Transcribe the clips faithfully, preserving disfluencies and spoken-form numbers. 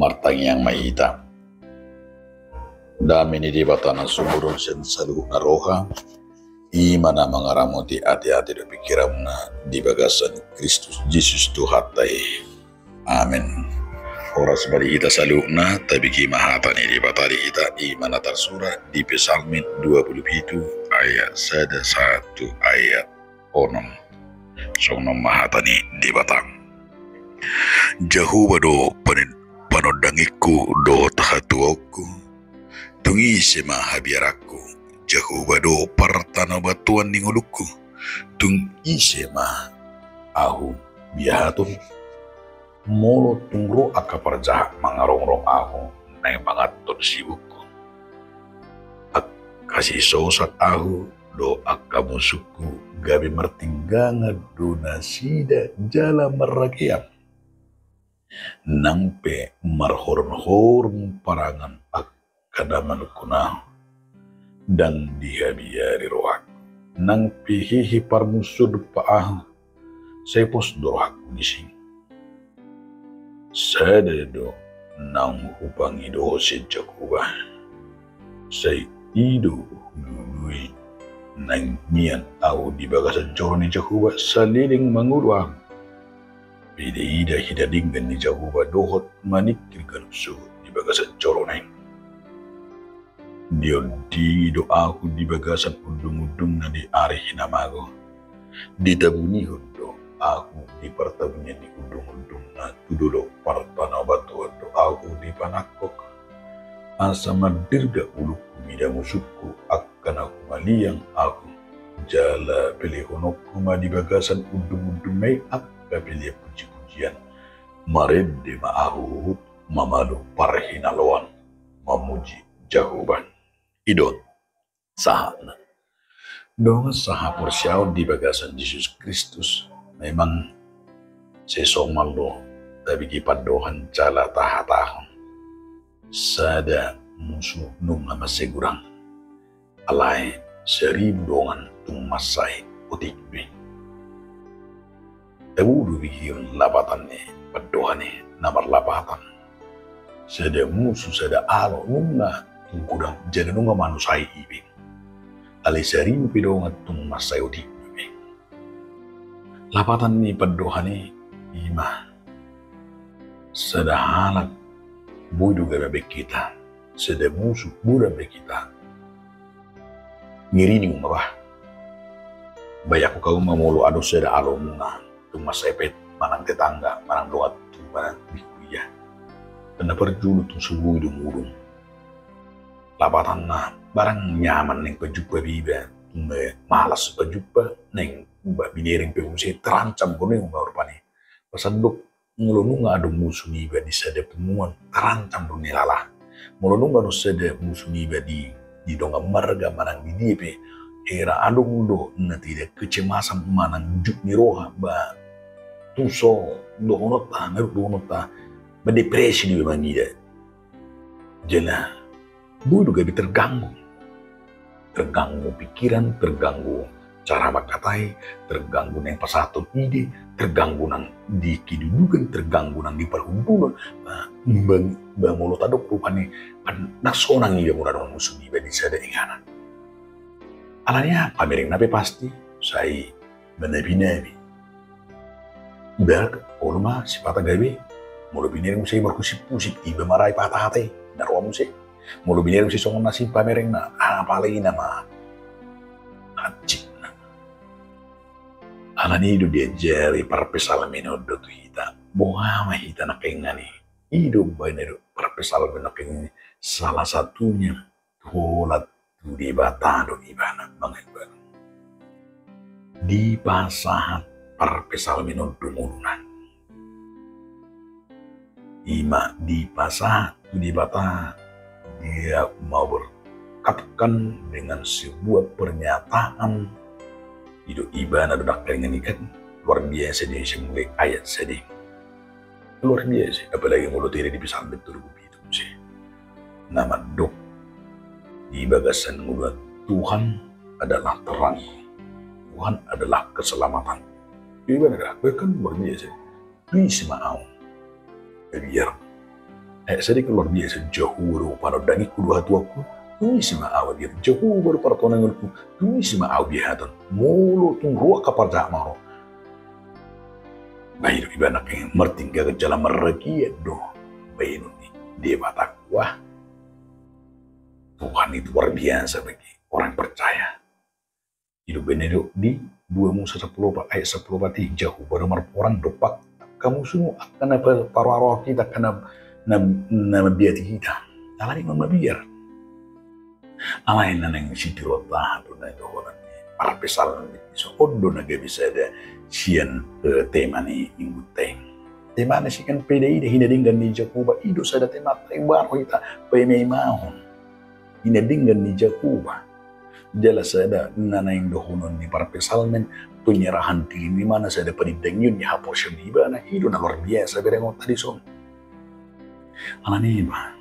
Martangiang ma hita. Dame ni Debata na sumurung sian saluhutna roha, i ma na mangaramoti ateate dohot pingkiranmuna di bagasan Kristus Jesus Tuhanta i. Amen. Horas ma di hita saluhutna, tabege ma hata ni Debata di hita, i ma na tarsurat di Psalmen dua pulu pitu ayat sada sahat tu ayat onom. Songon on ma hata ni Debata. Jahowa do panen-, panondangionku dohot hatuaonku. Tung ise ma habiaranku? Jahowa do partanobatoan ni ngolungku. Tung ise ma ahu biahaton? Molo tung ro angka parjahat mangarongrong ahu, naeng manganton sibukku. Angka sisosak ahu dohot angka musungku gabe martinggangan do nasida jala marragean. Nang pe marhoronghoron parangan angka na manungkun ahu, ndang dihabiari rohangku. Nang pe hehe parmusuon dompak ahu, sai pos do rohangku disi. Sada do naung hupangidohon sian Jahowa, sai i do hulului. Naeng mian ahu di bagasan joro ni Jahowa, saleleng mangolu ahu. Idaida hinadenggan ni Jahowa dohot maningkir ganup suhut di bagasan jorona i. Diondingi do ahu di bagasan undungundungna di ari hinamago. Ditabunihon do ahu di partabunian ni undungundungna, tu dolok partanobatoan do ahu dipanangkok. Asa mardirgak ulungku mida musungku, angka na humaliang ahu. Jala pelehononku ma di bagasan undungundungna i angka pelean pujipujian. Marende ma ahu huhut mamalu parhinaloan mamuji Jahowa. I do on sahatna. Dongan sahaporseaon di bagasan Jesus Kristus, memang sai somal do tabege pandohan jala tahatahon. Sada musu nunga mansai godang, alai saribu dongan tung mansai otik be. Tabo do pikiron lapatan ni pandohan i na marlapatan. Sada musu, sada alo nunga tung godang jala nunga manusai i be. Alai saribu pe dongan tung mansai otik be. Lapatan ni pandohan i, i ma: Sada halak boi do gabe bahen hita, sada musu boi do bahen hita. Ngeri ni uma bah. Bayangkon hamu ma molo adong sada alomuna tung mansai pet, manang tetangga, manang dongan tubu, manang di huria. Kan na parjolo tung so boi do mudun. Lapatanna, barang nyaman naeng pajumpa be iba, tung malas pajumpa, naeng ba binereng pe muse, tarancam do niba rupani. Pasan dok, molo nunga adong musu niba di sada punguan, tarancam do nilala. Molo nunga adong sada musu niba di, di dongan marga manang di dia pe, hera adong do na tidak kecemasan manang juk ni roha, ba tung so dohononta, na dohononta, ba depresi niba mangida. Jala boi do gabe terganggu. Terganggu pikiran, terganggu cara mangkatai, terganggu naeng pasahaton ide, terganggu nang di kedudukan, terganggu nang di parhundulon. Ba, ba, ba molo tadok rupani, ba ndang sonang iba molo adong musu niba di sada inganan. Alani aha? Pamerengna pe pasti sai manabinabi. Ibarat olo ma sipata gabe, molo binereng muse marhusipusip, iba ma ra dipatahate, na roa muse. Molo binereng muse songon na sipamerengna, apala ina ma hansikna. Alani i do diajari parpsalmen on do tu hita. Boha ma hita nangkiningan i? I do umbahen i do parpsalmen nangkiningan i, salah satunya holan tu Debata do ibana mangalbang. Dipasahat parpsalmen on do ngoluna. I ma dipasahat tu Debata, dia mau berkatkan dengan sebuah pernyataan. I do ibana do nangkiningan i kan luar biasa, dia isi mulai ayat sada. Luar biasa, apalagi molo taida di Psalmen tolu pulu pitu muse. Na mandok di bagasan ngoluna, Tuhan adalah terang, Tuhan adalah keselamatan. Ibana da, bahkan luar biasa. Tung ise ma ahu, biar Eh, sadari luar biasa, Jahowa do panondangku dohot hatuaonku, tu ise ma ahu biar, Jahowa do partonanionku, tu ise ma ahu biar hatahon. Molo tung ro angka parjahat ma ro, baen do ibana, martinggalan jala marragian do baenon ni Debata. Wah, Tuhan itu luar biasa bagi orang percaya. Didok baen do di dua Musa sampulu opat ayat sampulu opat i, Jahowa do marporang dompak angka musumu, angka na pa-, paroaroan hita, angka na, na, na mambiati hita. Alani i ma mabiar. Alai na naeng sitiruonta do na dohonon ni parpsalmen i, so on do na gabe sada sian, eh, tema ni minggunta i. Temana sian paida-ida, hinadenggan ni Jahowa, i do sada tema na baen hita paimaimahon. Hinadenggan ni Jahowa. Jala sada na naeng dohonon ni parpsalmen, penyerahan diri ni ibana, sada padindangion ni haporseaon ni ibana, i do na luar biasa berengonta dison. Alani i ma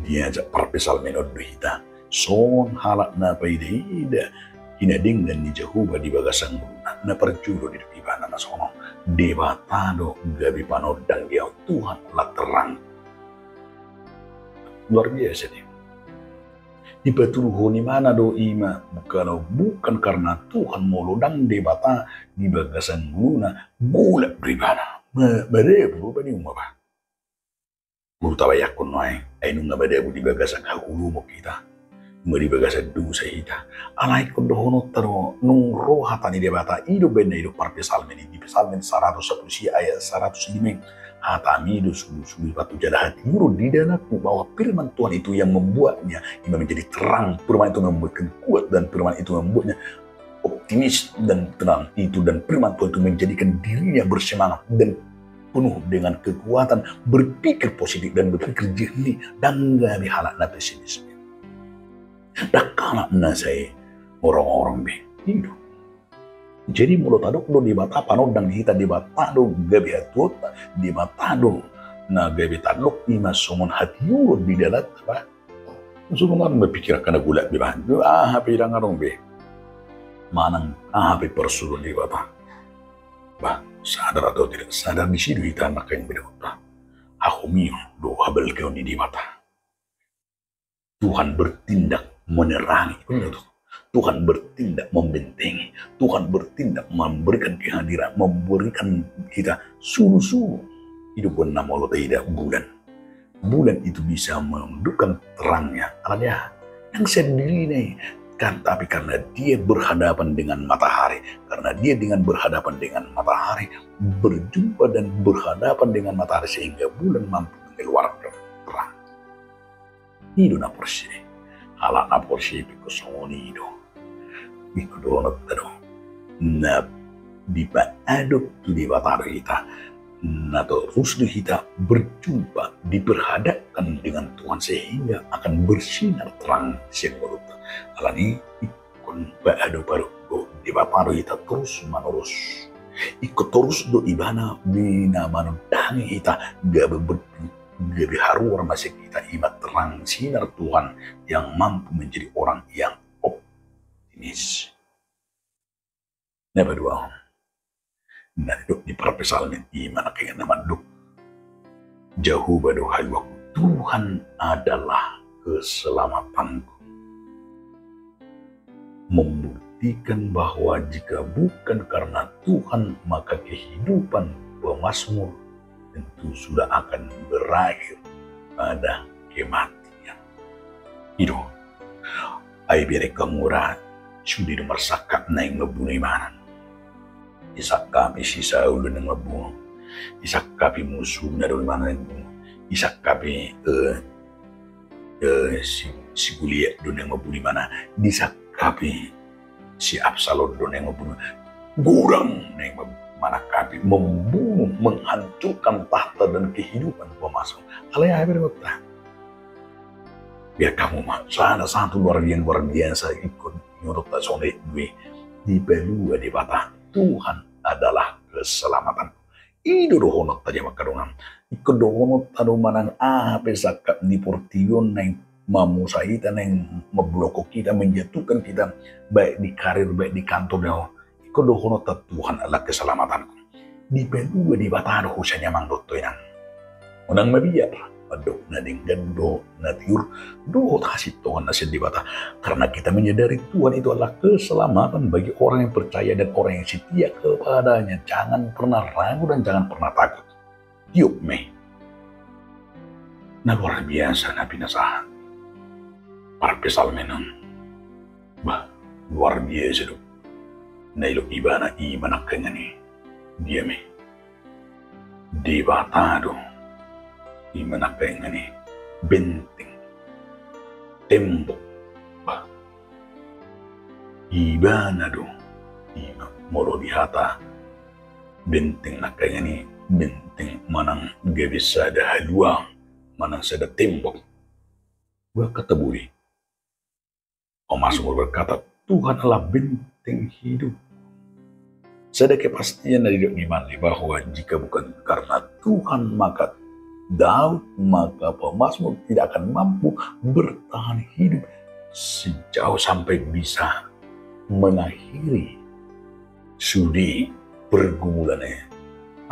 diajak parpsalmen on do hita songon halak na paida-ida hinadenggan ni Jahowa di bagasan ngoluna, na parjolo didok ibana na songon on, Debata do gabe panondang di ahu, Tuhan adalah terang. Luar biasa do i. Dipatuduhon ibana do i ma, kalau bukan karena Tuhan, molo ndang Debata di bagasan ngoluna, golap do ibana. Ma-, madabu do bani uma ba. Molo tabayangkon nuaeng, ai nunga madabu di bagasan haholomon hita, nunga di bagasan dosa hita. Alai ingkon dohononta do, nung ro hata ni Debata, i do baen na didok parpsalmen i, di Psalmen saratus sampulu sia ayat saratus lima i. Hatami do sulusulu, batu jala hatiuron di dalanku, bahwa firman Tuhan itu yang membuatnya, ima menjadi terang, firman itu membuatkan kuat, dan firman itu membuatnya optimis dan tenang itu, dan firman Tuhan itu menjadikan dirinya bersemangat dan penuh dengan kekuatan, berpikir positif dan berpikir jernih, ndang gabe halak na pesimis. Ndang halak na sai horong-horong be. I do. Jadi molo tadok do Debata panondang di hita, Debata do gabe hatuaonta, Debata do na gabe tadok, ima songon hatiuron di dalanta ba. Songon on ma pikiran angka na golap be ba. Aha pe ndang adong be. Manang aha pe parsuruon Debata. Ba, sadar atau tidak sadar, disi do hita nangkin berengonta. Hahomion do habalgaon ni Debata. Tuhan bertindak menerangi, benar tuh. Tuhan bertindak membentengi, Tuhan bertindak memberikan kehadiran, memberikan kita sulusulu. I do umbahen na molo taida bulan. Bulan itu bisa menundukkan terangnya. Karena dia yang sendiri nih, kan, tapi karena dia berhadapan dengan matahari, karena dia dengan berhadapan dengan matahari, berjumpa dan berhadapan dengan matahari, sehingga bulan mampu mengeluarkan terang. I do na porsea. Halak na porsea pe ingkon songon i do. Ingkon dohononta do, na dipaadop tu Debata do hita, na torus do hita berjumpa, diperhadapkan dengan Tuhan, sehingga akan bersinar terang sian ngolunta. Alani i ingkon paadopadop do Debata do hita torus manorus. Ingkon torus do ibana na manondangi hita gabe ber-, gabe haruar ma sian hita, ima terang sinar Tuhan yang mampu menjadi orang yang optimis. Na paduahon, na nidok ni parpsalmen i ma nangkin na mandok, Jahowa do haluaku, Tuhan adalah keselamatanku. Membuktikan bahwa jika bukan karena Tuhan, maka kehidupan pemazmur tentu sudah akan berakhir pada kematian. I do. Ai bereng hamu ra, sude do marsangkap naeng mambunu ibana. Disangkapi si Saul do naeng mambunu. Disangkapi musuna do ibana naeng mambunu. Disangkapi, eh, eh, si, si Goliat do naeng mambunu ibana. Disangkapi si Absalom do naeng mambunu. Godang naeng mem-, manangkapi, membunuh, menghancurkan tahta dan kehidupan pemazmur. Alai aha berengonta? Biar hamu ma, sada satu luar biasa, luar biasa ingkon nyotot ta sonde due. Dipalua Debata, Tuhan adalah keselamatan. I do dohononta di angka dongan. Ingkon dohononta do manang aha pe sangkap ni portibi on naeng mamusa hita, naeng mamblokon hita, menjatuhkan hita, baik di karir, baik di kantor, do. Ingkon dohononta Tuhan adalah keselamatanku. Dipalua Debata do hosana, amang dohot inang. Unang mabiar, dohot na denggan, dohot na tiur, dohot hasintongan na sian Debata. Karena kita menyadari Tuhan itu adalah keselamatan bagi orang yang percaya dan orang yang setia kepada-Nya. Jangan pernah ragu dan jangan pernah takut. Tiop ma i. Na luar biasa na pinasahat parpsalmen on. Bah, luar biasa do. Na didok ibana i ma nangkaningan i. Dia ma i. Debata do. I ma nangkaningan i. Benteng. Tembok. Bah. Ibana do. I ma molo di hata benteng nangkaningan i, benteng manang gabe sada haluaon, manang sada tembok. Bah, kata buri. Pemazmur berkata, Tuhan adalah benteng hidup. Sada kepastian na didok ni Mande bahwa jika bukan karena Tuhan, maka Daud, maka pemazmur tidak akan mampu bertahan hidup sejauh sampai bisa mengakhiri sude pergumulannya.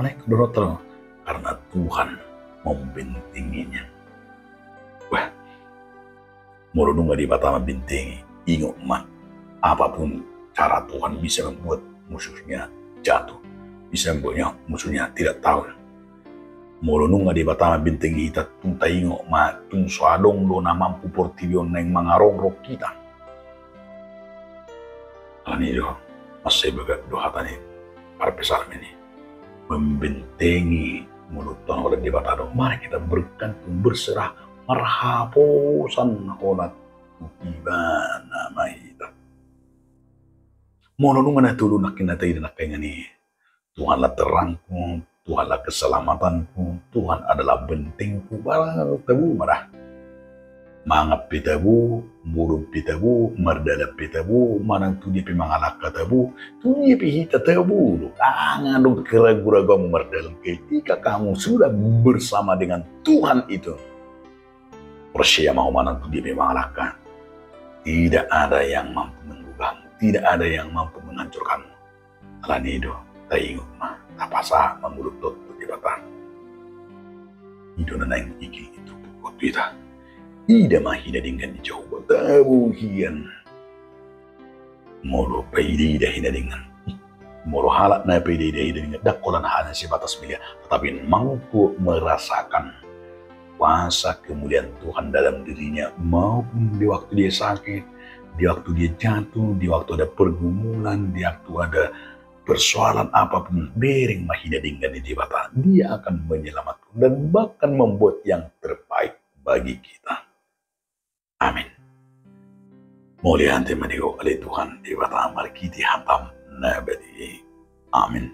Alai dohot do, karena Tuhan membentenginya. Wah, molo nunga Debata membentengi, ingot ma, apapun cara Tuhan bisa membuat musuhnya jatuh, bisa membuatnya, musuhnya tidak tahu. Molo nunga Debata membentengi hita, tung taingot ma, tung so adong do na mampu portibi on naeng mangarongrong hita. Alani do, mansai bagak do hata ni parpsalmen i. Membentengi, molo Tuhan holan Debata do, mari kita bergantung, berserah, marhaposan holan tu Ibana ma hita. Molo nunga na tolu nangkin na taida nangkaningan i, Tuhanlah terangku, Tuhanlah keselamatanku, Tuhan adalah bentengku, barang tabo ma da. Mangan pe tabo, modom pe tabo, mardalan pe tabo, manang tu dia pe mangalangka tabo, tu dia pe hita tabo do. Ndang adong keragu-raguanmu mardalan, ketika kamu sudah bersama dengan Tuhan itu. Porsea ma ho manang tu dia pe mangalangka. Tidak ada yang mampu menggugahmu, tidak ada yang mampu menghancurkanmu. Alani do, taingot ma, tapasahat ma ngolunta tu Debata. I do na naeng igil i tu hita. Ida ma hinadenggan ni Jahowa, tabo hian. Molo paida-ida hinadenggan. Molo halak na paida-ida hinadenggan, ndang holan hanya sebatas melihat, tetapi mampu merasakan kuasa kemuliaan Tuhan dalam dirinya, maupun di waktu dia sakit, di waktu dia jatuh, di waktu ada pergumulan, di waktu ada persoalan apapun, bereng ma hinadenggan ni Debata. Dia akan menyelamatkan dan bahkan membuat yang terbaik bagi kita. Amin. Mauliate ma di Ho ale Tuhan Debata marhite hataM na badia i. Amin.